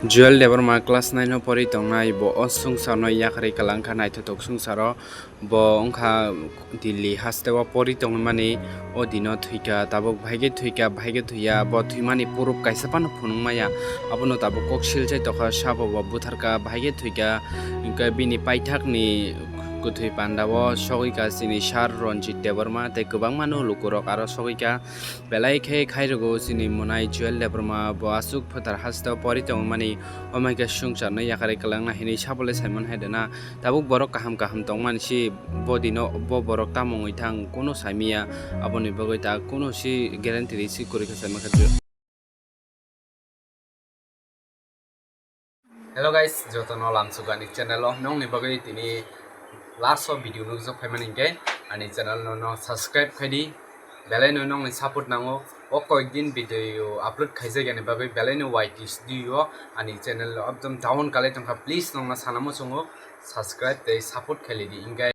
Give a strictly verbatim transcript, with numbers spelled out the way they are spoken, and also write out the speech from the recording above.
Joel Debbarma class nine o pori tongnai, bo o swngcharno yakarwi kwlangkha naithothok swngcharo. Bo wngkha Delhi hasteo pori tongmani, o dino thwikha, tabuk bahai khe thwikha, bahai khe thwiya, bo thwimani proof kaisa phano phunukmaya, abono tabuk kok silchai tokha, sabo bo butharkha, bahai khe thwikha, hwnkhe bini paithakni kwthwi pandao sogwikha chini sir Ranjit Debbarma tei kwbangmano lukurok aro sogwikha. Belai khe khairwgo chini mwnai Joel Debbarma, bo aswk phatar hasteo pori tongmani, omo hai khe swngcharno yakarwi kwlangna hinwi sabole saimon hai rwna. Tabuk borok kaham kaham tongmani si, bo dino bo borok tamo wngwi thang, kuno saimanya, aboni bagwi ta kuno si guarantee risi kwrwi khe saimanya khe. Hello guys, jotono lamsuk ani channel o, nongni bagwi tini last o video nukjak phaimani hinkhe ani channel no, no subscribe khaidi, belai no nongni support nango. O koyekdin video upload khaijak yani bagwi belai no wait studio ani channel o ekdom down kalai tongkha, please nongna sana muchungo subscribe tei support khailidi hinkhe.